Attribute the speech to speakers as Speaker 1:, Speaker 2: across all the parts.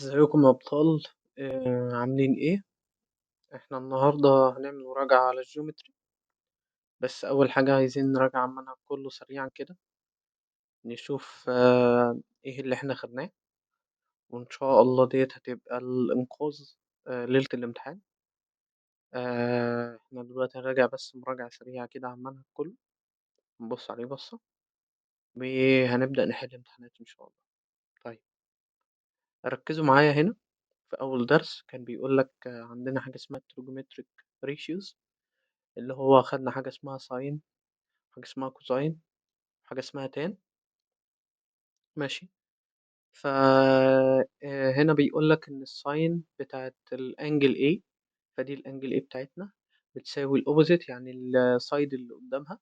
Speaker 1: ازيكم يا أبطال؟ عاملين ايه؟ احنا النهاردة هنعمل مراجعة على ال geometry، بس أول حاجة عايزين نراجع المنهج كله سريعا كده، نشوف ايه اللي احنا خدناه، وإن شاء الله ديت هتبقى الإنقاذ ليلة الامتحان. احنا دلوقتي هنراجع بس مراجعة سريعة كده على المنهج كله، نبص عليه بصة وهنبدأ نحل امتحانات إن شاء الله. طيب ركزوا معايا هنا في أول درس كان بيقول لك عندنا حاجة اسمها trigonometric ratios، اللي هو خدنا حاجة اسمها sine، حاجة اسمها cosine، حاجة اسمها tan. ماشي. ف هنا بيقول لك إن ال sine بتاعت ال angle A، فدي ال angle A بتاعتنا بتساوي ال opposite، يعني ال side اللي قدامها،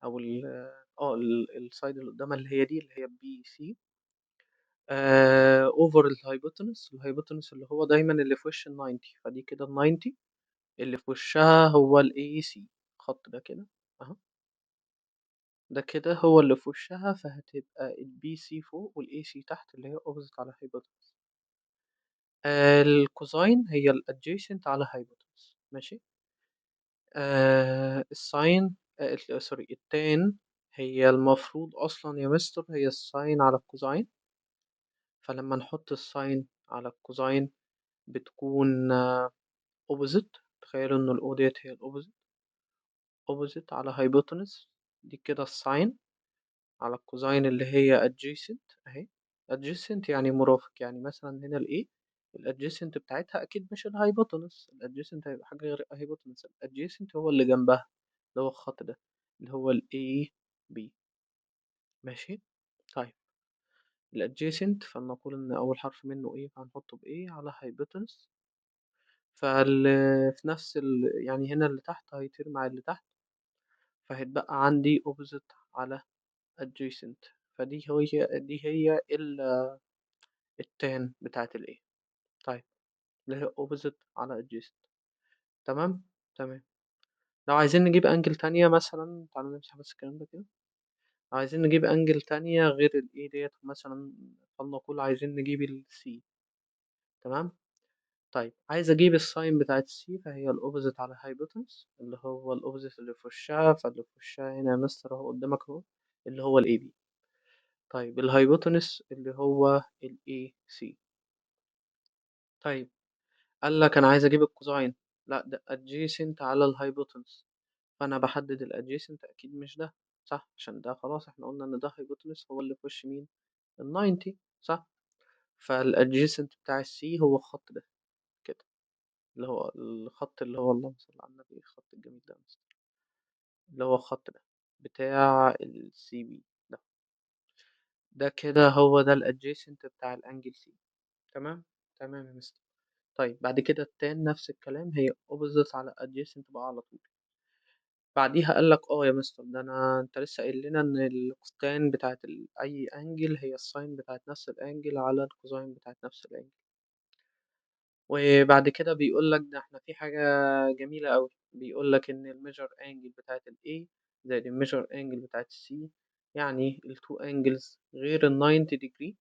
Speaker 1: أو ال side اللي قدامها اللي هي دي، اللي هي BC، over ال hypotenuse. ال hypotenuse اللي هو دايما اللي في وش ال 90، فدي كده ال 90 اللي في وشها هو ال AC، الخط ده كده اهو، ده كده هو اللي في وشها، فهتبقى ال BC فوق وال AC تحت اللي هي opposite على hypotenuse. ال cosine هي ال adjacent على hypotenuse. ماشي. ال sine، sorry، ال tan هي المفروض أصلا يا مستر هي ال sine على ال cosine، فلما نحط ال sine على ال cosine بتكون opposite. تخيلوا إن ال O ديت هي ال opposite، opposite على hypotenuse، دي كده ال sine على ال cosine اللي هي adjacent أهي. adjacent يعني مرافق، يعني مثلا هنا ال A ال adjacent بتاعتها أكيد مش ال hypotenuse، ال adjacent هيبقى حاجة غير ال hypotenuse، ال adjacent هو اللي جنبها اللي هو الخط ده اللي هو ال A B. ماشي. طيب ال adjacent فلنقول إن أول حرف منه A فهنحطه ب A على hypotenuse، فال في نفس ال يعني هنا اللي تحت هيطير مع اللي تحت، فهيتبقى عندي opposite على adjacent، فدي هي دي هي ال tan بتاعت ال A. طيب اللي هي opposite على adjacent. تمام؟ تمام. لو عايزين نجيب angle تانية مثلا، تعالوا نمسح بس الكلام ده كده. لو عايزين نجيب angle تانية غير ال A ديت مثلا، فلنقول عايزين نجيب ال C. تمام؟ طيب عايز اجيب ال sine بتاعت C، فهي ال opposite على hypotenuse اللي هو ال opposite اللي في وشها، فاللي في وشها هنا يا مستر اهو قدامك اهو اللي هو ال AB. طيب ال hypotenuse اللي هو ال AC. طيب قال لك انا عايز اجيب ال cosine، لا ده adjacent على ال hypotenuse، فانا بحدد ال adjacent اكيد مش ده، صح؟ عشان ده خلاص احنا قلنا ان ده hypotenuse هو اللي في وش مين؟ ال 90، صح؟ فال adjacent بتاع ال C هو الخط ده كده، اللي هو الخط اللي هو اللهم صل على النبي، الخط الجميل ده اللي هو الخط ده بتاع ال CB ده، ده كده هو ده ال adjacent بتاع ال angle C. تمام؟ تمام يا مستر. طيب بعد كده ال tan نفس الكلام، هي opposite على adjacent بقى على طول. بعديها قال لك يا مستر ده انت لسه قايل لنا ان ال tan بتاعت اي angle هي ال sine بتاعت نفس ال angle على ال cosine بتاعت نفس ال angle. وبعد كده بيقول لك ده احنا في حاجة جميلة قوي، بيقول لك ان ال measure angle بتاعت ال A زائد ال measure angle بتاعت ال C، يعني ال two angles غير ال 90 degree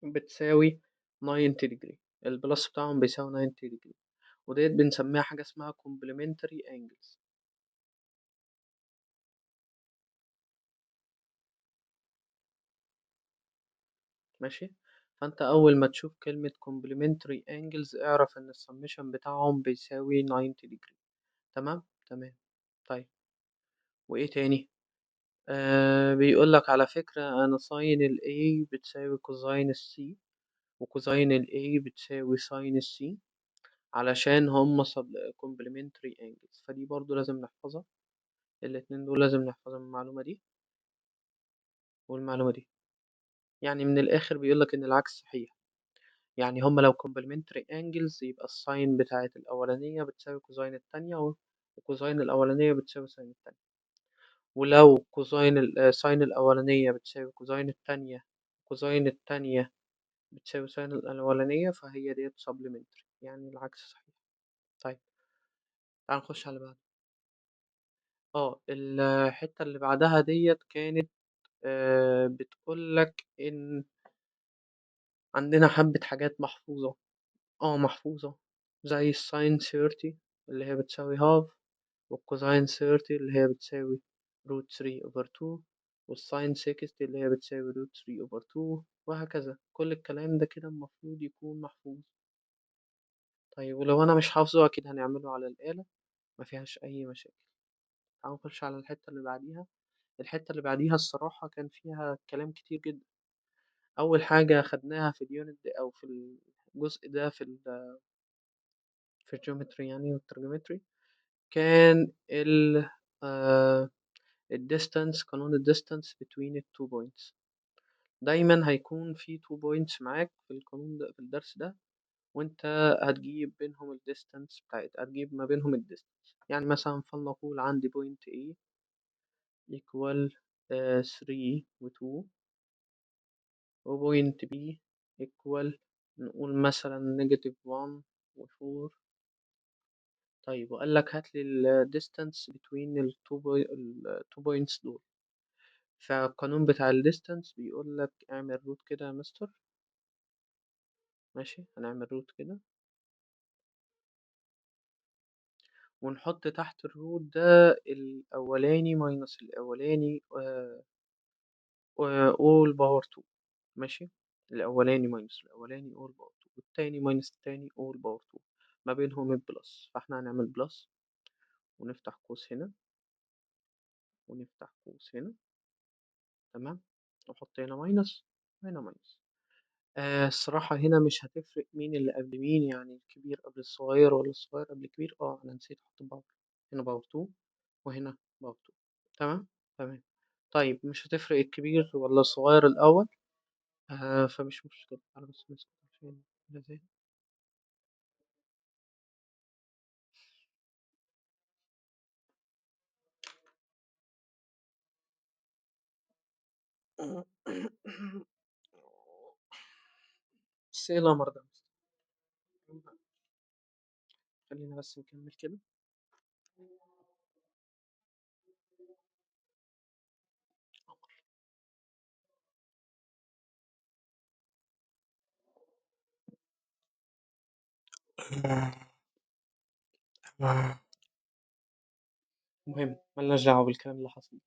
Speaker 1: بتساوي 90 degree، ال plus بتاعهم بيساوي 90 degree، وديت بنسميها حاجة اسمها complementary angles. ماشي. فانت اول ما تشوف كلمة complementary angles اعرف ان السمشن بتاعهم بيساوي 90 degree. تمام؟ تمام. طيب وايه تاني؟ بيقول لك على فكرة انا sine ال A بتساوي cosine ال C، و cosine ال A بتساوي sine ال C، علشان هم complementary angles، فدي برضو لازم نحفظها، الاتنين دول لازم نحفظهم، المعلومة دي والمعلومة دي. يعني من الآخر بيقول لك إن العكس صحيح، يعني هم لو complementary angles يبقى ال sine بتاعت الأولانية بتساوي cosine التانية، و cosine الأولانية بتساوي sine التانية، ولو sine الأولانية بتساوي cosine التانية، cosine التانية بتساوي sine الأولانية، فهي ديت supplementary، يعني العكس صحيح. طيب تعال نخش على اللي بعده. الحتة اللي بعدها ديت كانت، بتقول لك إن عندنا حبة حاجات محفوظة، محفوظة، زي ال sine 30 اللي هي بتساوي half، وال cosine 30 اللي هي بتساوي root 3 over 2، وال sine 60 اللي هي بتساوي root 3 over 2، وهكذا. كل الكلام ده كده المفروض يكون محفوظ. طيب ولو أنا مش حافظه أكيد هنعمله على الآلة، ما فيهاش أي مشاكل. تعالوا نخش على الحتة اللي بعديها. الحتة اللي بعديها الصراحة كان فيها كلام كتير جدا. أول حاجة خدناها في ال unit ده أو في الجزء ده في ال geometry يعني وال trigonometry، كان ال distance، قانون ال distance between the two points. دايما هيكون في two points معاك في القانون ده، في الدرس ده، وانت هتجيب بينهم ال distance بتاعت، هتجيب ما بينهم ال distance. يعني مثلا فلنقول عندي point A equal 3 و 2، و point B equal نقول مثلا negative 1 و 4. طيب وقال لك هات لي ال distance between ال two points دول. فالقانون بتاع ال distance بيقول لك اعمل root كده يا مستر، ماشي، هنعمل root كده ونحط تحت ال root ده الأولاني minus الأولاني، all power 2، ماشي، الأولاني minus الأولاني all power 2، والتاني minus التاني all power 2، ما بينهم ال plus. فاحنا هنعمل plus ونفتح قوس هنا ونفتح قوس هنا، تمام، نحط هنا minus وهنا minus. الصراحة هنا مش هتفرق مين اللي قبل مين، يعني الكبير قبل الصغير ولا الصغير قبل الكبير. أنا نسيت أحط power هنا، power 2 وهنا power 2، تمام تمام. طيب مش هتفرق الكبير ولا الصغير الأول، فمش مشكلة. أنا بس نسيت عشان ده. بس إيه القمر ده؟ خلينا بس نكمل كده. المهم ملناش دعوة بالكلام اللي حصل.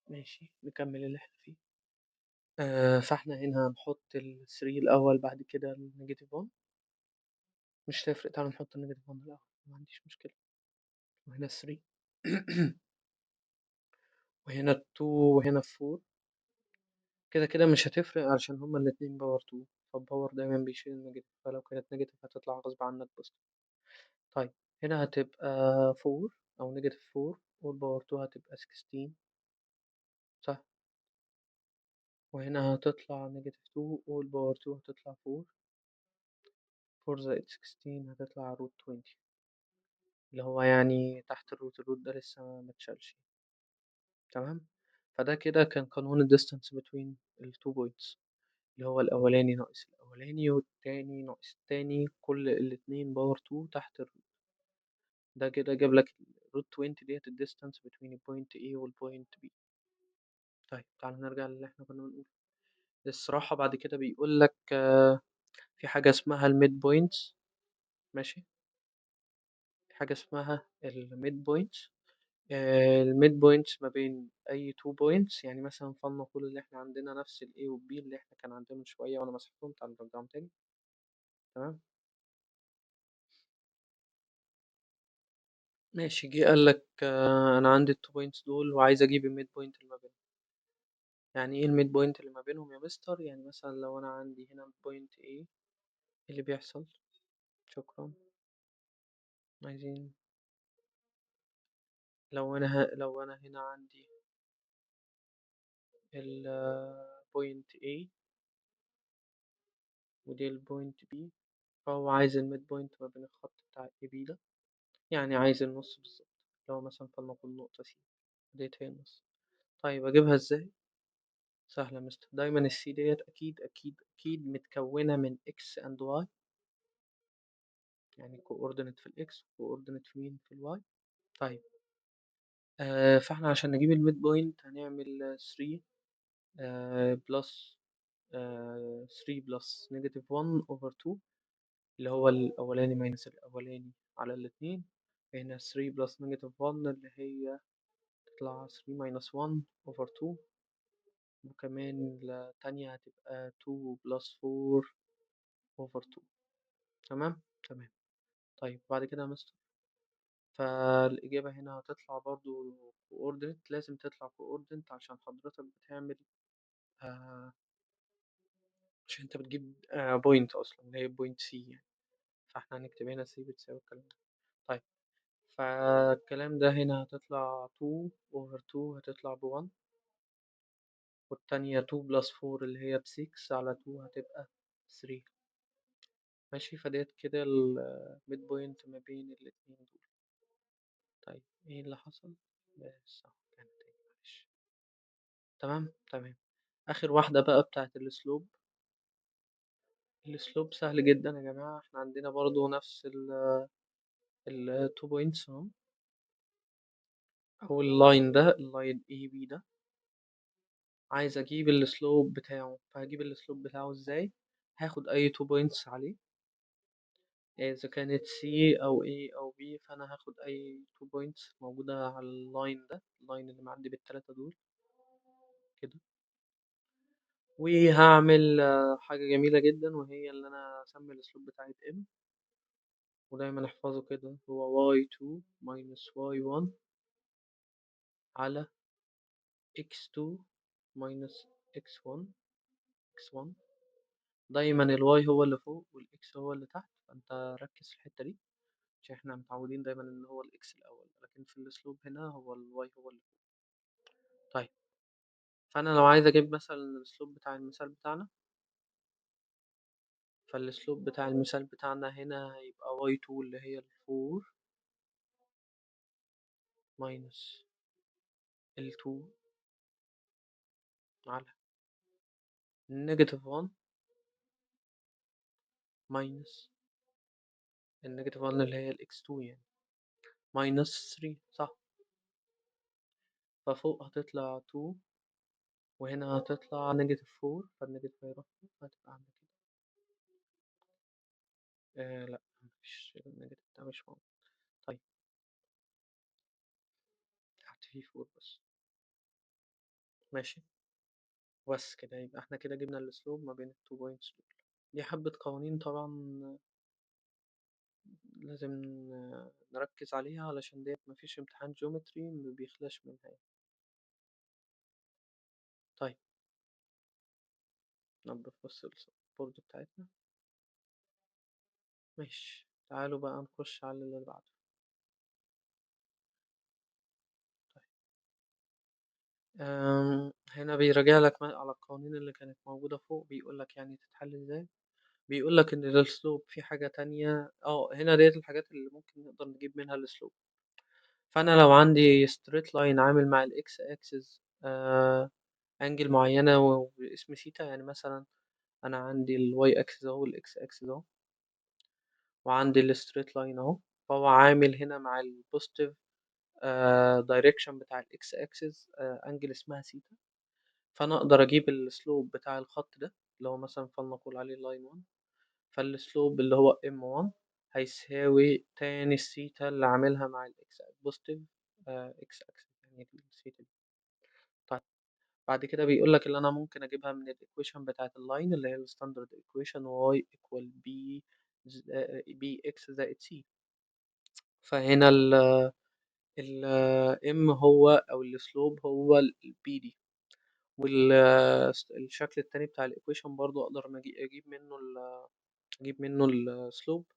Speaker 1: ماشي نكمل اللي احنا فيه. فاحنا هنا هنحط ال 3 الأول، بعد كده ال negative 1. مش تفرق، تعالوا نحط ال negative 1 الأول، ما عنديش مشكلة. وهنا 3 وهنا 2 وهنا 4. كده كده مش هتفرق عشان هما الاتنين power 2، فال power دايما بيشيل ال negative، فلو كانت negative هتطلع غصب عنك positive. طيب هنا هتبقى 4 أو negative 4، وال power 2 هتبقى 16، صح؟ وهنا هتطلع negative 2، وال power 2 هتطلع 4، 4 زائد 16 هتطلع root 20، اللي هو يعني تحت ال root، ال root ده لسه ما اتشالش، تمام؟ فده كده كان قانون ال distance between ال two points، اللي هو الأولاني ناقص الأولاني والتاني ناقص التاني، كل الاتنين power 2 تحت ال root. ده كده جاب لك root 20 ديت ال distance between ال point A وال point B. طيب تعالى نرجع للي احنا كنا بنقوله. الصراحة بعد كده بيقول لك، في حاجة اسمها ال mid points، ماشي، في حاجة اسمها ال mid points. ال mid points ما بين أي 2 points، يعني مثلا فلنقول إن إحنا عندنا نفس ال A وال B اللي إحنا كان عندنا من شوية وأنا مسحتهم، تعالوا نرجعهم تاني، تمام؟ ماشي. جه قال لك، أنا عندي ال 2 points دول وعايز أجيب ال mid point اللي ما بينهم. يعني إيه ال mid point اللي ما بينهم يا مستر؟ يعني مثلا لو أنا عندي هنا point A، إيه اللي بيحصل؟ شكرا. عايزين لو أنا هنا عندي ال point A ودي ال point B، فهو عايز ال mid point ما بين الخط بتاع A B ده، يعني عايز النص بالظبط، اللي هو مثلا فلنقل نقطة C ديت هي النص. طيب أجيبها إزاي؟ سهلة يا مستر، دايما ال C ديت أكيد أكيد أكيد متكونة من X and Y، يعني coordinate في ال X coordinate في مين؟ في ال Y. طيب، فاحنا عشان نجيب ال mid point هنعمل 3 plus 3 plus negative 1 over 2 اللي هو الأولاني minus الأولاني على الاتنين. هنا 3 plus negative 1 اللي هي تطلع 3 minus 1 over 2، وكمان التانية هتبقى 2 plus 4 over 2. تمام؟ تمام. طيب بعد كده يا مستر فالإجابة هنا هتطلع برضو coordinate، لازم تطلع coordinate عشان حضرتك بتعمل عشان انت بتجيب point أصلا اللي هي point C يعني. فاحنا هنكتب هنا C بتساوي الكلام ده. طيب فالكلام ده هنا هتطلع 2 over 2 هتطلع ب 1، والتانية 2 plus 4 اللي هي ب 6 على 2 هتبقى 3. ماشي، فديت كده ال mid point ما بين الاتنين دول. طيب ايه اللي حصل؟ بس اهو كان تاني معلش. تمام تمام. اخر واحدة بقى بتاعت ال slope. ال slope سهل جدا يا جماعة، احنا عندنا برضو نفس ال 2 points اهو، او ال line ده، ال line AB ده عايز اجيب ال slope بتاعه. فهجيب ال slope بتاعه ازاي؟ هاخد اي 2 points عليه اذا كانت C او A او B، فانا هاخد اي 2 points موجودة على ال line ده، ال line اللي معدي بالتلاتة دول كده، وهعمل حاجة جميلة جدا وهي اللي انا اسمي ال slope بتاعي M، ودايما احفظه كده هو y2 minus y1 على x2 minus x1. دايما ال y هو اللي فوق وال x هو اللي تحت، فانت ركز في الحتة دي عشان احنا متعودين دايما ان هو ال x الاول، لكن في ال slope هنا هو ال y هو اللي فوق. طيب فانا لو عايز اجيب مثلا ال slope بتاع المثال بتاعنا، فال slope بتاع المثال بتاعنا هنا هيبقى y2 اللي هي ال 4 minus ال 2 على negative 1 minus ال negative 1 اللي هي ال x2 يعني minus 3، صح؟ ففوق هتطلع 2 وهنا هتطلع negative 4، فال negative هيروح فوق فهتبقى عاملة كده. لا مفيش، ال negative ده مش موجود. طيب تحت فيه 4 بس، ماشي بس كده. يبقى احنا كده جبنا ال slope ما بين ال 2 points دول. دي حبة قوانين طبعا لازم نركز عليها علشان ديت مفيش امتحان geometry ما بيخلاش منها يعني. طيب ننضف بس ال board بتاعتنا. ماشي، تعالوا بقى نخش على اللي بعده. طيب. هنا بيراجع لك على القوانين اللي كانت موجودة فوق، بيقول لك تتحل ازاي. بيقول لك ان ال slope في حاجة تانية، هنا ديت الحاجات اللي ممكن نقدر نجيب منها ال slope. فأنا لو عندي straight line عامل مع ال x axis، angle معينة واسم سيتا، يعني مثلا أنا عندي ال y axis أهو وال x axis أهو، وعندي ال straight line أهو، فهو عامل هنا مع ال positive، direction بتاع ال x axis، angle اسمها سيتا. فأنا أقدر أجيب ال slope بتاع الخط ده اللي هو مثلا فلنقول عليه line 1، فال slope اللي هو m1 هيساوي tan ال theta اللي عاملها مع ال x positive، x axis، يعني الثيتا دي. طيب بعد كده بيقول لك اللي أنا ممكن أجيبها من ال equation بتاعت ال line اللي هي ال standard equation y equal b x زائد c. فهنا ال m هو أو ال slope هو ال b دي، والشكل التاني بتاع ال equation برضو أقدر أجيب منه ال slope،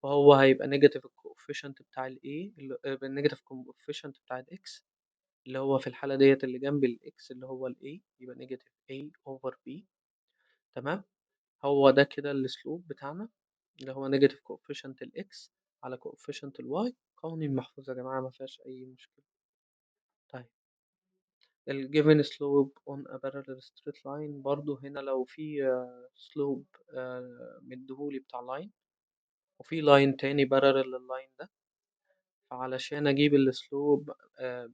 Speaker 1: وهو هيبقى negative coefficient بتاع ال A، negative coefficient بتاع ال X اللي هو في الحالة ديت اللي جنب ال X اللي هو ال A، يبقى negative A over B. تمام، هو ده كده ال slope بتاعنا اللي هو negative coefficient ال X على coefficient ال Y. قوانين محفوظة يا جماعة ما فيهاش أي مشكلة. طيب ال given slope on a parallel straight line، برضو هنا لو في slope، مديهولي بتاع line وفي line تاني parallel لل line ده، فعلشان أجيب ال slope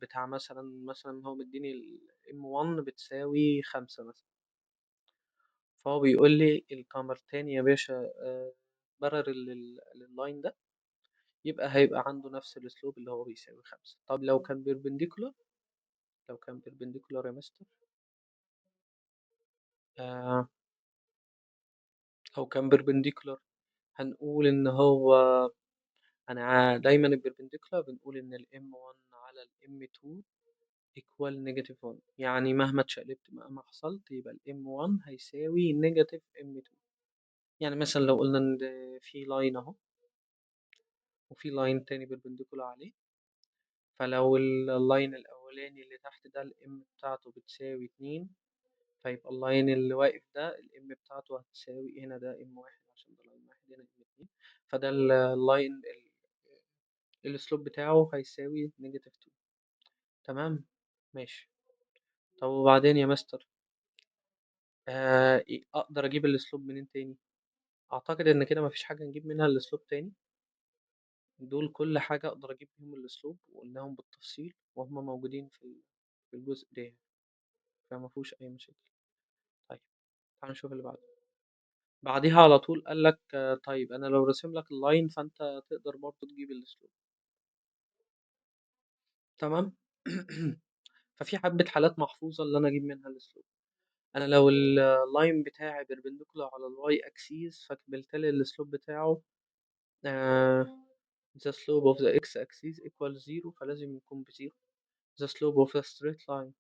Speaker 1: بتاع مثلًا هو مديني ال M1 بتساوي 5 مثلًا. فهو بيقول لي الكمرتين يا باشا parallel لل line ده، يبقى هيبقى عنده نفس ال slope اللي هو بيساوي 5. طب لو كان perpendicular، لو كان perpendicular يا مستر، آه، لو كان perpendicular هنقول إن هو، أنا دايما ال perpendicular بنقول إن ال M1 على ال M2 equal negative 1، يعني مهما اتشقلبت مهما حصلت يبقى ال M1 هيساوي negative M2. يعني مثلا لو قلنا إن في line أهو وفي line تاني perpendicular عليه، فلو ال line الأولاني اللي تحت ده ال M بتاعته بتساوي 2، فيبقى ال line اللي واقف ده ال M بتاعته هتساوي هنا ده M1 عشان ده line واحد، هنا M2، فده ال line ال slope بتاعه هيساوي negative 2. تمام ماشي. طب وبعدين يا مستر، أقدر أجيب ال slope منين تاني؟ أعتقد إن كده مفيش حاجة نجيب منها ال slope تاني، دول كل حاجة أقدر أجيب منهم ال slope وقلناهم بالتفصيل وهم موجودين في الجزء ده، فما فيهوش أي مشاكل. طيب تعال نشوف اللي بعده. بعديها على طول قال لك، طيب أنا لو راسم لك ال line فأنت تقدر برضه تجيب ال slope. تمام؟ ففي حبة حالات محفوظة اللي أنا أجيب منها ال slope. أنا لو ال line بتاعي perpendicular على ال y axis فبالتالي ال slope بتاعه، the slope of the x axis equals 0، فلازم يكون ب zero. The slope of a straight line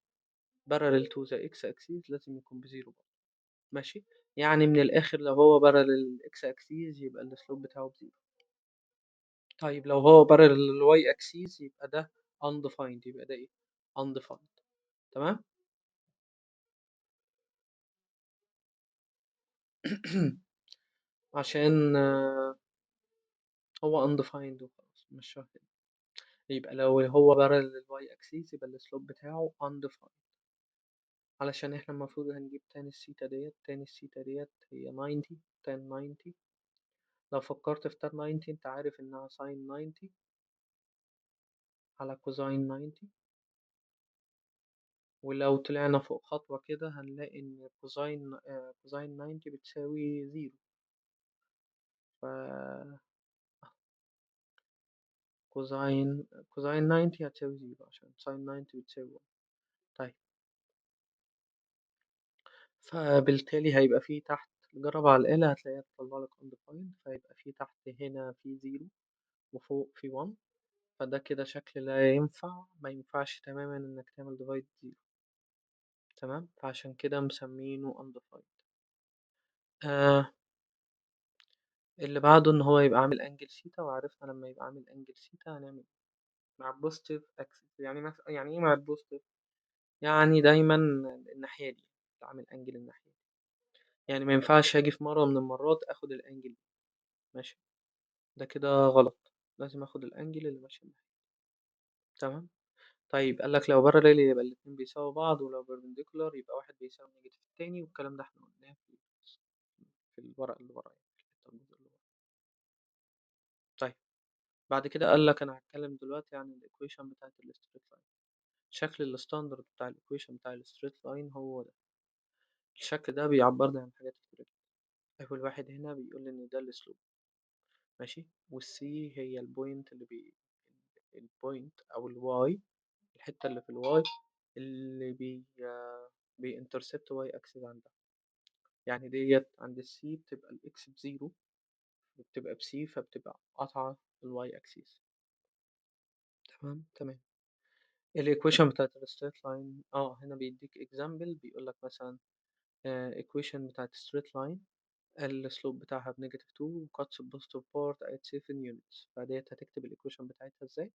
Speaker 1: parallel to the x axis لازم يكون ب zero برضه. ماشي؟ يعني من الآخر لو هو parallel لل x axis يبقى ال slope بتاعه ب zero. طيب لو هو parallel لل y axis يبقى ده undefined، يبقى ده إيه؟ undefined. تمام؟ عشان هو undefined وخلاص مش شرط. يبقى لو هو parallel لل y axis يبقى ال slope بتاعه undefined، علشان احنا المفروض هنجيب tan ال theta ديت، tan ال theta ديت هي 90، tan 90. لو فكرت في tan 90 انت عارف انها sin 90 على cosine 90، ولو طلعنا فوق خطوة كده هنلاقي ان cosine 90 بتساوي 0، ف cosine 90 هتساوي 0 عشان sin 90 بتساوي 1. طيب فبالتالي هيبقى في تحت، جرب على الآلة هتلاقيها تطلع لك undefined، فيبقى في تحت هنا في 0 وفوق في 1، فده كده شكل لا ينفع، ما ينفعش تماما انك تعمل divide 0. تمام؟ فعشان كده مسمينه undefined. اللي بعده ان هو يبقى عامل angle theta، وعرفنا لما يبقى عامل angle theta هنعمل مع positive axis. يعني يعني ايه مع positive؟ يعني دايما الناحية دي عامل angle الناحية دي، يعني ما ينفعش اجي في مرة من المرات اخد ال angle دي، ماشي، ده كده غلط، لازم اخد ال angle اللي ماشي الناحية. تمام؟ طيب قال لك لو parallel يبقى الاتنين بيساووا بعض، ولو perpendicular يبقى واحد بيساوي negative التاني، والكلام ده احنا قلناه في الورق اللي ورا، يعني في الجزء اللي ورا. طيب بعد كده قال لك انا هتكلم دلوقتي عن ال equation بتاعت ال straight line. شكل ال standard بتاع ال equation بتاع ال straight line هو ده، الشكل ده بيعبرني عن حاجات كتير جدا. اول واحد هنا بيقول لي ان ده ال slope، ماشي، وال C هي ال point اللي بي ال point او ال y، الحته اللي في ال y اللي بي intercept y axis عندها، يعني ديت عند ال C بتبقى ال x ب zero وبتبقى ب C، فبتبقى قاطعه ال y axis. تمام تمام. ال equation بتاعت ال straight line، هنا بيديك example، بيقول لك مثلا، equation بتاعت straight line ال slope بتاعها ب negative 2 و cuts positive part at 7 units، فديت هتكتب ال equation بتاعتها ازاي؟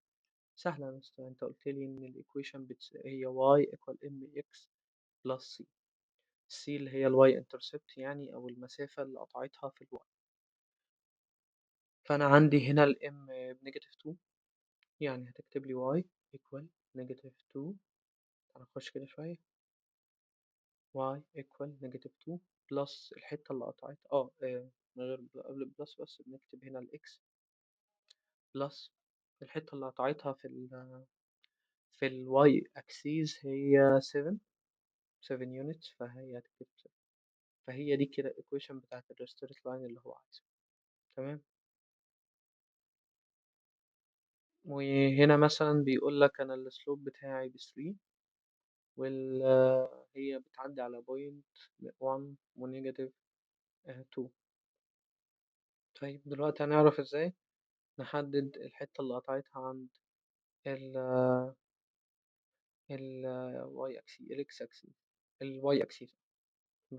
Speaker 1: سهلة يا مستر، انت قلت لي ان ال equation هي y equal mx plus c، c اللي هي ال y intercept يعني، او المسافة اللي قطعتها في ال y. فانا عندي هنا ال m ب negative 2، يعني هتكتب لي y equal negative 2، تعال نخش كده شوية، y equal negative 2 plus الحتة اللي قطعتها، من غير قبل plus بس بنكتب هنا ال x plus الحتة اللي قطعتها في ال y axis هي 7، 7 units، فهي هتكتب 7. فهي دي كده equation بتاعت ال straight line اللي هو عايزه. تمام. وهنا مثلا بيقول لك أنا ال slope بتاعي ب 3، وال هي بتعدي على point 1 و negative 2. طيب دلوقتي هنعرف ازاي نحدد الحتة اللي قطعتها عند ال y axis، ال x axis، ال y axis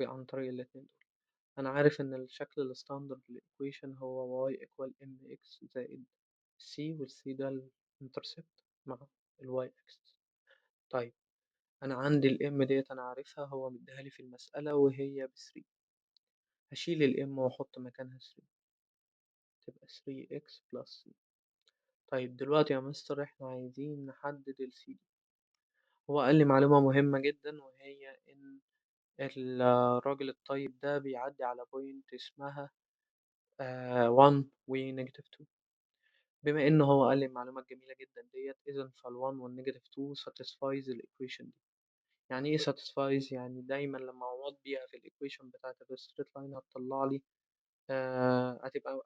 Speaker 1: عن طريق الاتنين دول. أنا عارف إن الشكل ال standard لل equation هو y equal mx زائد c، وال c ده ال intercept مع ال y axis. طيب أنا عندي ال m ديت أنا عارفها، هو مديها لي في المسألة وهي ب 3. هشيل ال m وأحط مكانها 3، تبقى 3x plus c. طيب دلوقتي يا مستر إحنا عايزين نحدد ال c دي. هو قال لي معلومة مهمة جدا، وهي إن الراجل الطيب ده بيعدي على point اسمها 1 و negative 2. بما إن هو قال لي المعلومة الجميلة جدا ديت، إذا فال 1 وال negative 2 satisfies ال equation دي. يعني إيه satisfies؟ يعني دايما لما أعوض بيها في ال equation بتاعت ال straight line هتطلع لي،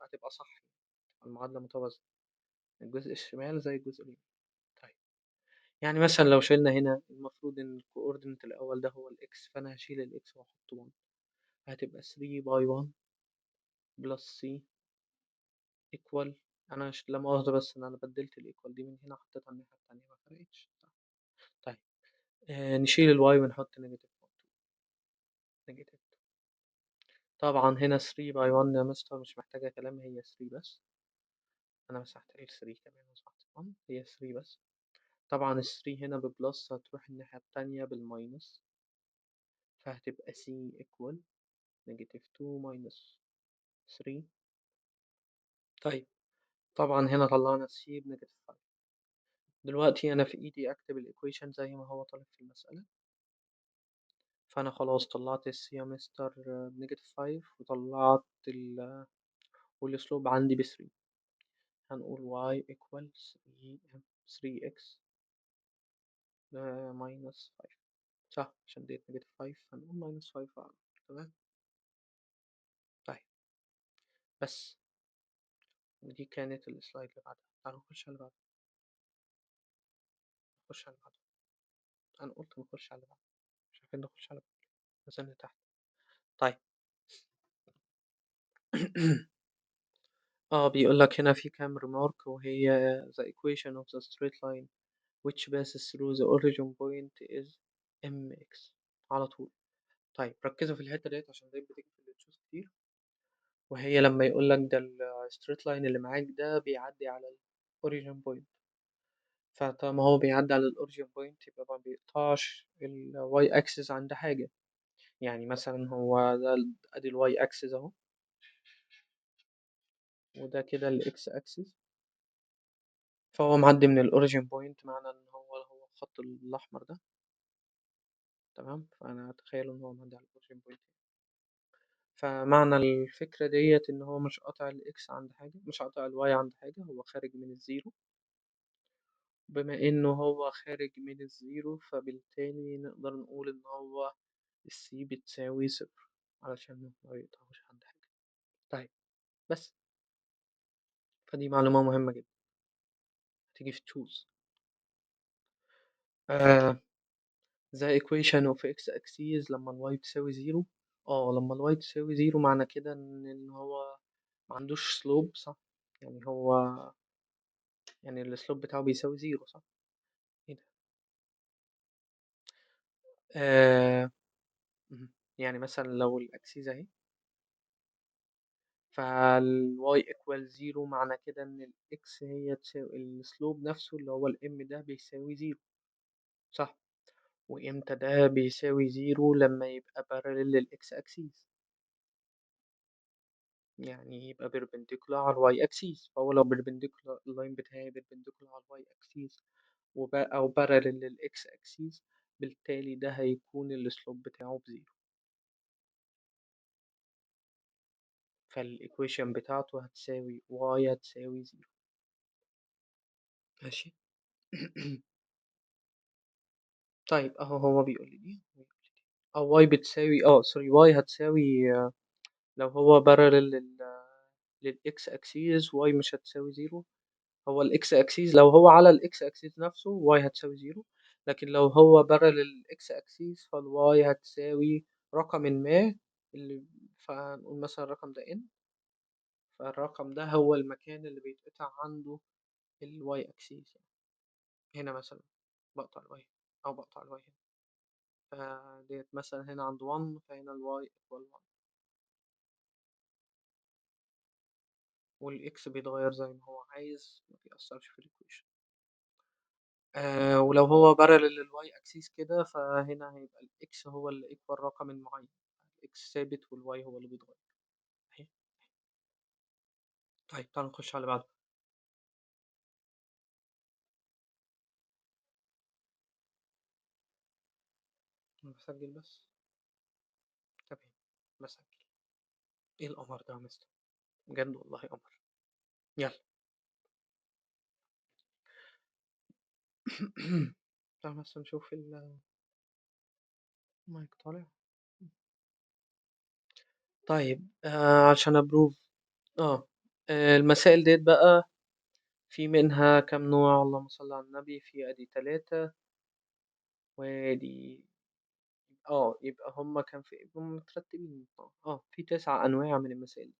Speaker 1: هتبقى صح، المعادلة متوازنة، الجزء الشمال زي الجزء اليمين. طيب يعني مثلا لو شلنا هنا المفروض إن ال coordinate الأول ده هو ال x، فأنا هشيل ال x وأحط 1، هتبقى 3 by 1 plus c equal، أنا لا مؤاخذة بس إن أنا بدلت ال equal دي من هنا حطيتها الناحية التانية ما فرقتش. طيب نشيل ال y ونحط negative 1، negative 2. طبعا هنا 3 by 1 يا مستر مش محتاجة كلام، هي 3 بس، أنا مسحت ال 3 كمان ومسحت 1، هي 3 بس. طبعا ال 3 هنا ب plus هتروح الناحية التانية بال minus، فهتبقى c equal negative 2 minus 3. طيب طبعا هنا طلعنا c ب negative 5. دلوقتي أنا في إيدي أكتب ال equation زي ما هو طالب في المسألة، فأنا خلاص طلعت ال c يا مستر ب negative 5، وطلعت وال slope عندي ب 3. هنقول y equal 3x minus 5، صح؟ عشان ديت negative 5 هنقول minus 5 على طول. تمام. طيب بس، ودي كانت ال slide اللي بعدها. تعالوا نخش على اللي بعده، نخش على اللي بعده. أنا قلت نخش على اللي بعده، مش عارفين نخش على اللي بعده، نزلنا تحت. طيب بيقول لك هنا في كام remark، وهي the equation of the straight line which passes through the origin point is mx على طول. طيب ركزوا في الحتة ديت عشان ديت بتيجي في ال choose كتير، وهي لما يقول لك ده ال straight line اللي معاك ده بيعدي على ال origin point، فطالما هو بيعدي على ال origin point يبقى ما بيقطعش ال y axis عند حاجة. يعني مثلا هو ده ادي ال y axis اهو، وده كده ال x axis، فهو معدي من ال origin point، معنى ان هو الخط الاحمر ده. تمام، فانا اتخيل ان هو معدي على ال origin point، فمعنى الفكرة ديت ان هو مش قاطع ال x عند حاجة، مش قاطع ال y عند حاجة، هو خارج من ال zero. بما انه هو خارج من ال zero فبالتالي نقدر نقول ان هو ال c بتساوي 0 علشان ما يقطعوش عند حاجة. طيب بس، فدي معلومة مهمة جدا تيجي في choose. The equation of x axis لما ال y تساوي 0. لما ال y تساوي 0 معنى كده إن هو ما عندوش slope، صح؟ يعني هو ال slope بتاعه بيساوي 0، صح؟ إيه ده؟ يعني مثلا لو ال axis أهي، فال y equal 0 معنى كده إن ال x هي تساوي ال slope نفسه اللي هو ال m ده بيساوي 0، صح؟ وإمتى ده بيساوي 0؟ لما يبقى parallel لل x axis، يعني يبقى perpendicular على ال y axis. فهو لو perpendicular ال line بتاعي perpendicular على ال y axis أو parallel لل x axis، بالتالي ده هيكون ال slope بتاعه ب zero، فال equation بتاعته هتساوي y هتساوي 0. ماشي. طيب أهو هو بيقول لي دي أو y بتساوي sorry y هتساوي لو هو parallel لل x axis y مش هتساوي 0. هو ال x axis لو هو على ال x axis نفسه y هتساوي 0، لكن لو هو parallel لل x axis فال y هتساوي رقم ما اللي، فهنقول مثلا الرقم ده n، فالرقم ده هو المكان اللي بيتقطع عنده ال y axis. هنا مثلا بقطع ال y أو بقطع ال y هنا، فديت مثلا هنا عند 1، فهنا ال y equal 1، وال x بيتغير زي ما هو عايز، ما بيأثرش في ال equation. ولو هو parallel لل y axis كده، فهنا هيبقى ال x هو اللي equal رقم معين، ال x ثابت وال y هو اللي بيتغير. أهي. طيب تعالوا نخش على اللي بعده. أنا بسجل بس. تمام بسجل. إيه القمر ده يا مستر؟ بجد والله قمر. يلا. تعال بس نشوف المايك طالع. طيب عشان أ prove المسائل ديت بقى في منها كام نوع؟ اللهم صل على النبي. في ادي 3 وادي يبقى هما كان في هم مترتبين في 9 انواع من المسائل.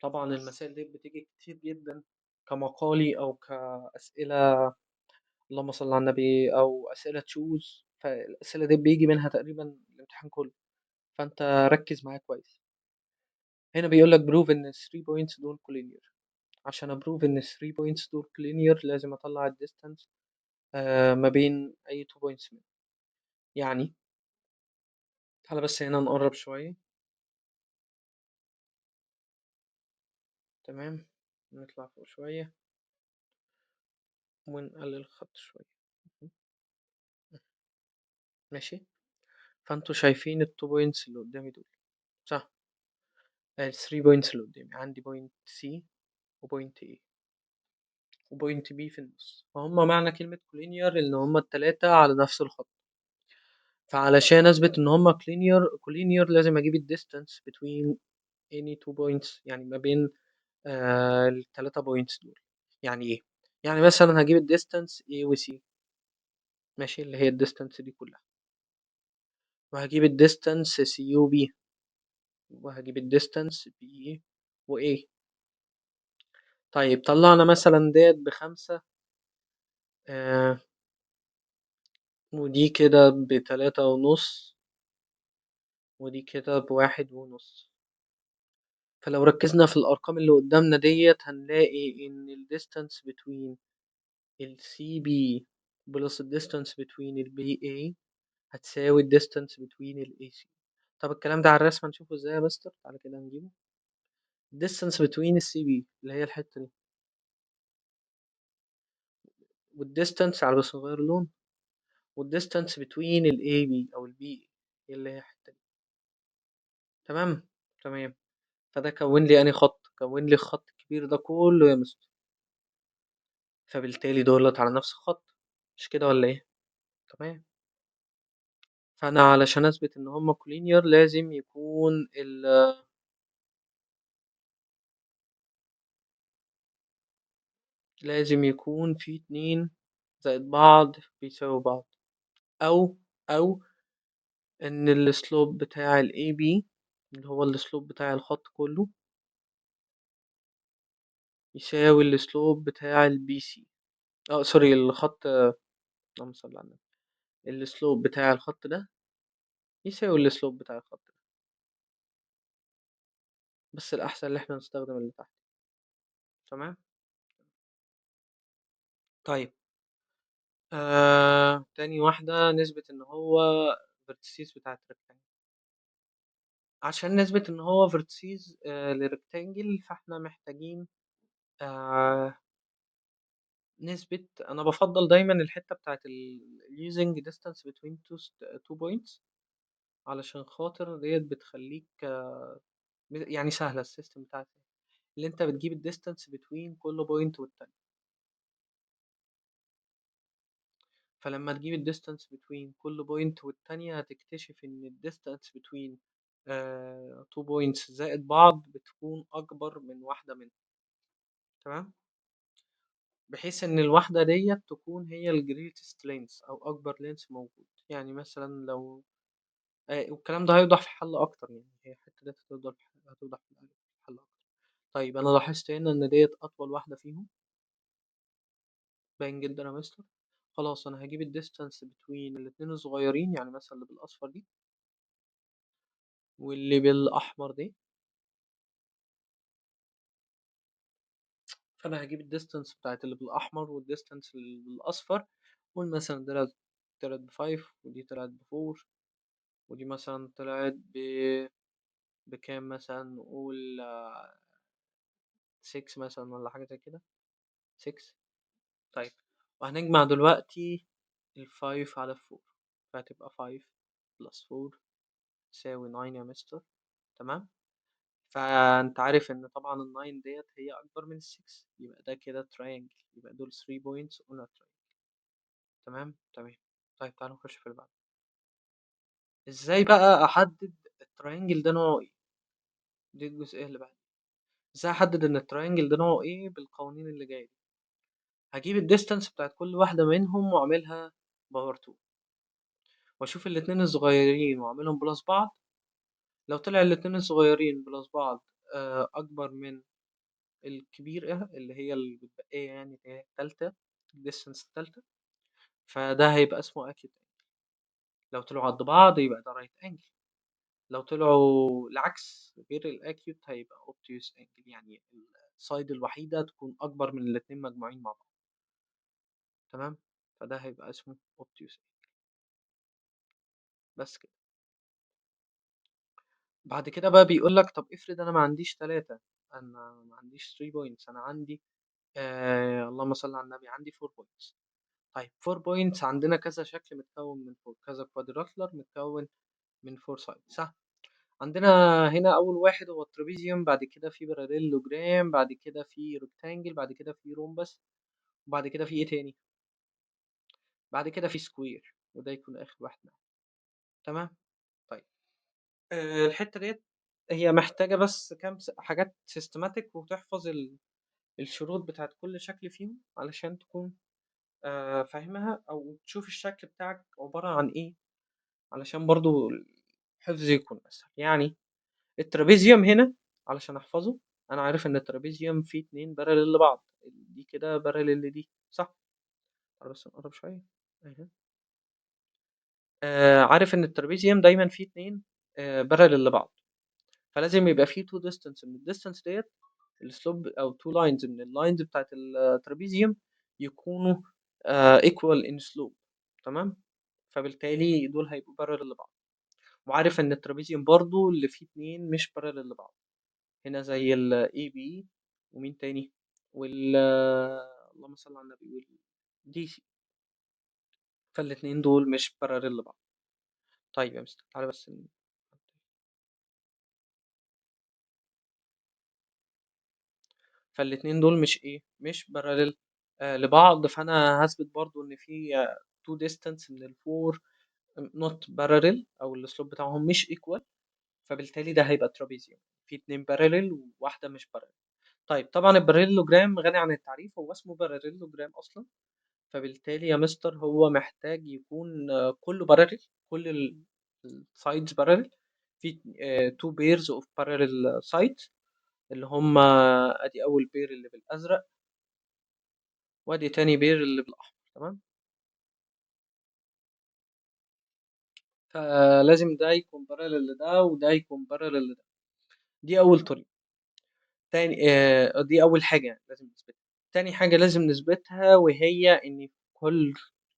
Speaker 1: طبعا المسائل دي بتيجي كتير جدا كمقالي او كاسئله، اللهم صل على النبي، او اسئله choose، فالاسئله دي بيجي منها تقريبا الامتحان كله، فانت ركز معايا كويس. هنا بيقول لك prove ان 3 points دول collinear. عشان ا prove ان 3 points دول collinear لازم اطلع ال distance ما بين اي 2 points منهم. يعني تعالى بس هنا نقرب شوية. تمام، نطلع فوق شوية ونقلل الخط شوية. ماشي، فانتوا شايفين ال 2 points اللي قدامي دول صح؟ ال 3 points اللي قدامي، عندي point C و point A و point B في النص. فهم معنى كلمة collinear إن هم التلاتة على نفس الخط. فعلشان أثبت إن هم collinear لازم أجيب ال distance between any 2 points، يعني ما بين التلاتة points دول. يعني إيه؟ يعني مثلا هجيب ال distance A و C، ماشي، اللي هي ال distance دي كلها، وهجيب ال distance C و B، وهجيب ال distance B و A. طيب طلعنا مثلا ديت ب5، ودي كده بتلاتة ونص، ودي كده بواحد ونص. فلو ركزنا في الأرقام اللي قدامنا ديت هنلاقي إن ال distance between ال CB plus ال distance between ال BA هتساوي ال distance between ال AC. طب الكلام ده على الرسمة نشوفه ازاي يا مستر؟ تعالى كده نجيبه. distance between ال CB اللي هي الحتة دي، وال distance على بس نغير اللون، وال distance between ال AB أو ال BA اللي هي الحتة دي. تمام؟ تمام. فده كون لي أنهي خط؟ كون لي الخط الكبير ده كله يا مستر، فبالتالي دولت على نفس الخط، مش كده ولا إيه؟ تمام. فأنا علشان أثبت إن هما collinear لازم يكون ال لازم يكون في 2 زائد بعض بيساوي بعض، أو إن ال slope بتاع ال AB اللي هو ال slope بتاع الخط كله يساوي ال slope بتاع ال BC. sorry، الخط، اللهم صل على النبي، ال slope بتاع الخط ده يساوي ال slope بتاع الخط ده، بس الأحسن إن إحنا نستخدم اللي تحت. تمام؟ طيب تاني واحدة نثبت إن هو vertices بتاعت rectangle. عشان نثبت إن هو vertices ل rectangle فإحنا محتاجين نثبت. أنا بفضل دايما الحتة بتاعت using distance between two points علشان خاطر ديت بتخليك سهلة ال system بتاعك اللي أنت بتجيب ال distance between كل point والتانية. فلما تجيب ال distance between كل point والتانية هتكتشف إن ال distance between 2 points زائد بعض بتكون أكبر من واحدة منهم، تمام؟ بحيث إن الواحدة ديت تكون هي ال greatest length أو أكبر length موجود. يعني مثلا لو والكلام ده هيوضح في حل أكتر، يعني هي الحتة ديت هتوضح في حل أكتر. طيب أنا لاحظت هنا إن ديت أطول واحدة فيهم، باين جدا يا مستر. خلاص أنا هجيب ال distance between الاتنين الصغيرين، يعني مثلا اللي بالأصفر دي واللي بالأحمر دي، فأنا هجيب ال distance بتاعت اللي بالأحمر وال distance اللي بالأصفر. قول مثلا ده طلعت ب five ودي طلعت ب four ودي مثلا طلعت بكام، مثلا نقول 6 مثلا ولا حاجة زي كده، 6. طيب وهنجمع دلوقتي ال five على 4، فهتبقى 5 plus 4 تساوي 9 يا مستر، تمام؟ فأنت عارف إن طبعا ال 9 ديت هي أكبر من ال 6، يبقى ده كده triangle، يبقى دول 3 points on a triangle، تمام؟ تمام. طيب تعالوا نخش في اللي بعده. إزاي بقى أحدد ال triangle ده نوعه إيه؟ دي الجزئية اللي بعد. إزاي أحدد إن ال triangle ده نوعه إيه؟ بالقوانين اللي جاية دي. هجيب ال distance بتاعت كل واحدة منهم وأعملها power 2، وأشوف الاتنين الصغيرين وأعملهم plus بعض. لو طلع الاتنين الصغيرين plus بعض، أكبر من الكبيرة اللي هي المتبقية، يعني اللي هي التالتة، ال distance التالتة، فده هيبقى اسمه acute angle. لو طلعوا قد بعض يبقى ده right angle، لو طلعوا العكس غير ال acute هيبقى obtuse angle، يعني ال side الوحيدة تكون أكبر من الاتنين مجموعين مع بعض، تمام؟ فده هيبقى اسمه obtuse angle. بس كده. بعد كده بقى بيقول لك طب افرض أنا ما عنديش 3، أنا ما عنديش 3 points، أنا عندي اللهم صل على النبي، عندي 4 points. طيب 4 points عندنا كذا شكل متكون من 4، كذا quadrilateral متكون من 4 sides، صح؟ عندنا هنا أول واحد هو ال trapezium، بعد كده في parallelogram، بعد كده في rectangle، بعد كده في rhombus، وبعد كده في إيه تاني؟ بعد كده في square، وده يكون آخر واحد معانا، تمام؟ طيب الحتة ديت هي محتاجة بس كام حاجات systematic، وتحفظ الشروط بتاعت كل شكل فيهم علشان تكون فاهمها، أو تشوف الشكل بتاعك عبارة عن إيه، علشان برضو الحفظ يكون أسهل. يعني ال trapezium هنا علشان أحفظه، أنا عارف إن ال trapezium فيه 2 parallel لبعض، دي كده parallel لدي، صح؟ تعالى بس نقرب شوية. أهي. عارف إن ال trapezium دايماً فيه 2، parallel لبعض، فلازم يبقى فيه 2 distance من ال distance ديت، ال slope أو 2 lines من ال lines بتاعت ال trapezium يكونوا، equal in slope، تمام؟ فبالتالي دول هيبقوا parallel لبعض. وعارف إن ال trapezium برضو اللي فيه 2 مش parallel لبعض، هنا زي ال AB ومين تاني؟ وال، اللهم صل على النبي، وال DC، فالاتنين دول مش parallel لبعض. طيب يا مستر تعالى بس فالاتنين دول مش إيه؟ مش parallel، لبعض، فأنا هثبت برضو إن في، 2 distance من ال 4 not parallel، أو ال slope بتاعهم مش equal، فبالتالي ده هيبقى trapezium في 2 parallel وواحدة مش parallel. طيب طبعا ال parallelogram غني عن التعريف، هو اسمه parallelogram أصلا، فبالتالي يا مستر هو محتاج يكون، كله parallel، كل ال sides parallel، في، 2 pairs of parallel sides اللي هم ادي اول pair اللي بالازرق وادي تاني pair اللي بالاحمر، تمام؟ فلازم ده يكون parallel لده وده يكون parallel لده. دي اول طريقه. دي اول حاجه يعني لازم نثبتها. تاني حاجه لازم نثبتها وهي ان كل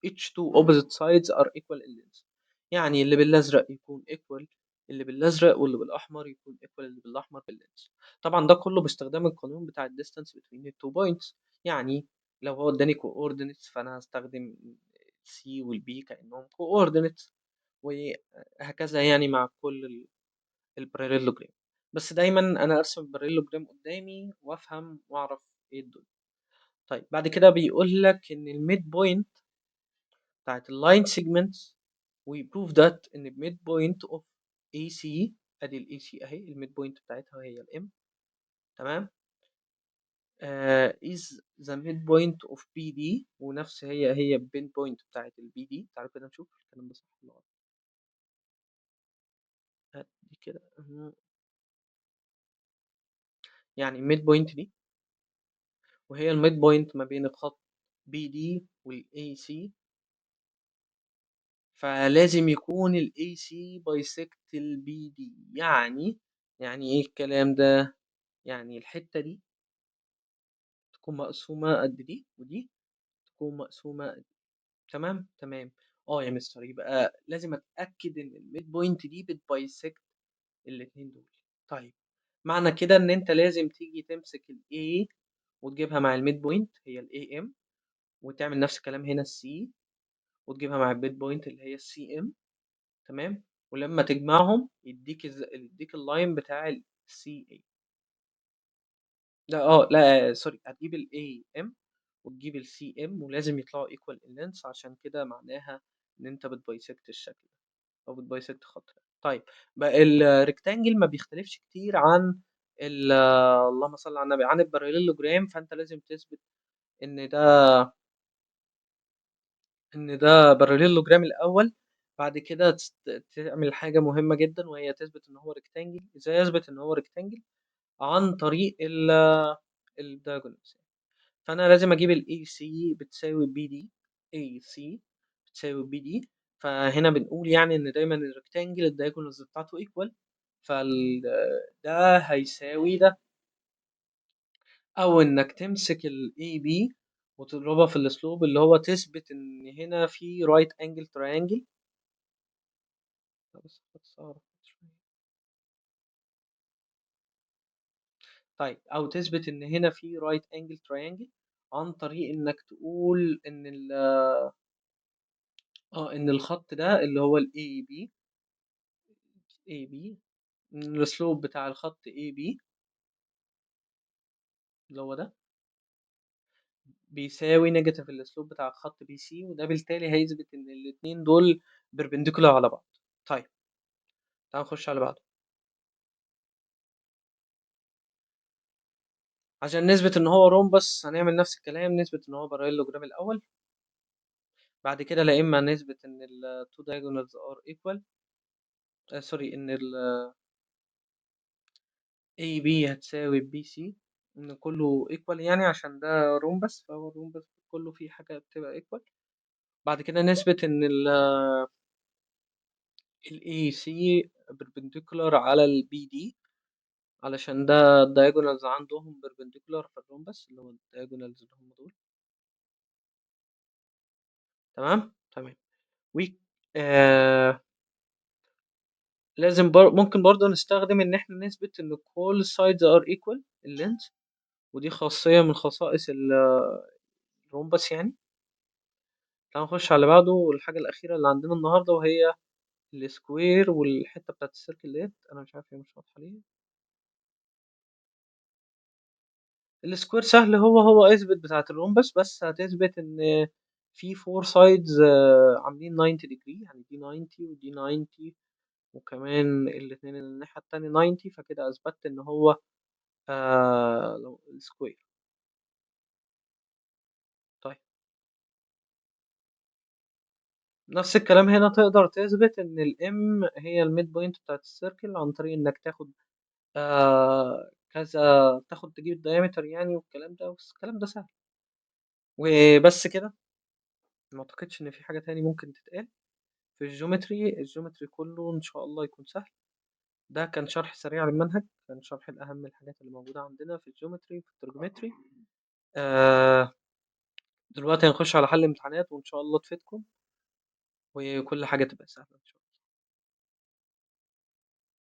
Speaker 1: each two opposite sides are equal in length، يعني اللي بالازرق يكون equal اللي بالازرق واللي بالاحمر يكون equal اللي بالاحمر بال length. طبعا ده كله باستخدام القانون بتاع ال distance between the two points، يعني لو هو اداني coordinates فانا هستخدم C وال B كانهم coordinates وهكذا، يعني مع كل ال parallelogram. بس دايما انا ارسم ال parallelogram قدامي وافهم واعرف ايه الدنيا. طيب بعد كده بيقول لك ان ال midpoint بتاعت ال line segments. We prove that إن midpoint of AC، أدي ال AC أهي ال midpoint بتاعتها هي ال M، تمام، is the midpoint of BD، ونفس هي midpoint بتاعت ال BD. تعالوا كده نشوف الكلام ده صح ولا غلط. دي كده يعني midpoint دي وهي ال midpoint ما بين الخط BD وال AC، فلازم يكون ال AC bisect ال BD. يعني إيه الكلام ده؟ يعني الحتة دي تكون مقسومة قد دي، ودي تكون مقسومة قد دي. تمام؟ تمام. يا مستر، يبقى لازم أتأكد إن ال midpoint دي بت bisect الاتنين دول. طيب معنى كده إن أنت لازم تيجي تمسك ال A وتجيبها مع ال midpoint هي ال AM، وتعمل نفس الكلام هنا ال C وتجيبها مع ال midpoint اللي هي ال CM، تمام؟ ولما تجمعهم يديك ال line بتاع ال CA. لا، لا، sorry، هتجيب ال AM وتجيب ال CM، ولازم يطلعوا equal in length، عشان كده معناها إن أنت بت bisect الشكل ده أو بت bisect خط ده. طيب بقى ال rectangle ما بيختلفش كتير عن اللهم صل على النبي، عن ال parallelogram، فأنت لازم تثبت إن ده parallelogram الأول، بعد كده تعمل حاجة مهمة جداً وهي تثبت إن هو rectangle. إزاي أثبت إن هو rectangle؟ عن طريق ال diagonals. فأنا لازم أجيب ال AC بتساوي BD، AC بتساوي BD. فهنا بنقول إن دايماً ال rectangle ال diagonals بتاعته equal، فال ده هيساوي ده. أو إنك تمسك ال AB وتضربها في ال slope اللي هو تثبت إن هنا في right angle triangle. لا، بس هتصعب شوية. طيب، أو تثبت إن هنا في right angle triangle عن طريق إنك تقول إن إن الخط ده اللي هو ال AB، AB، إن ال slope بتاع الخط AB اللي هو ده بيساوي negative ال slope بتاع الخط BC، وده بالتالي هيثبت إن الاتنين دول perpendicular على بعض. طيب تعال نخش على بعض. عشان نثبت إن هو rhombus هنعمل نفس الكلام، نثبت إن هو parallelogram الأول، بعد كده لا إما نثبت إن ال two diagonals are equal، sorry، إن ال AB هتساوي BC، إن كله equal عشان ده rhombus، فهو rhombus كله فيه حاجة بتبقى equal. بعد كده نثبت إن ال AC perpendicular على ال BD، علشان ده diagonals عندهم perpendicular في ال rhombus اللي هو diagonals اللي هم دول. تمام؟ تمام. لازم ممكن برضه نستخدم إن إحنا نثبت إن كل sides are equal in length، ودي خاصية من خصائص ال rhombus. تعالوا نخش على اللي بعده، والحاجة الأخيرة اللي عندنا النهاردة وهي ال square والحتة بتاعت ال circle ديت. أنا مش عارف هي مش واضحة ليه. ال square سهل، هو اثبت بتاعت ال rhombus، بس هتثبت إن في 4 sides، عاملين 90 degree، يعني دي 90 ودي 90 وكمان الاتنين اللي الناحية التانية 90، فكده أثبتت إن هو square. طيب نفس الكلام هنا تقدر تثبت إن ال M هي ال midpoint بتاعت ال circle عن طريق إنك تاخد، كذا، تجيب ال diameter والكلام ده، بس الكلام ده سهل. وبس كده، ما أعتقدش إن في حاجة تاني ممكن تتقال في ال geometry. ال geometry كله إن شاء الله يكون سهل. ده كان شرح سريع للمنهج، كان شرح الأهم الحاجات اللي موجودة عندنا في ال geometry وفي ال trigonometry. دلوقتي هنخش على حل امتحانات وإن شاء الله تفيدكم وكل حاجة تبقى سهلة إن شاء الله.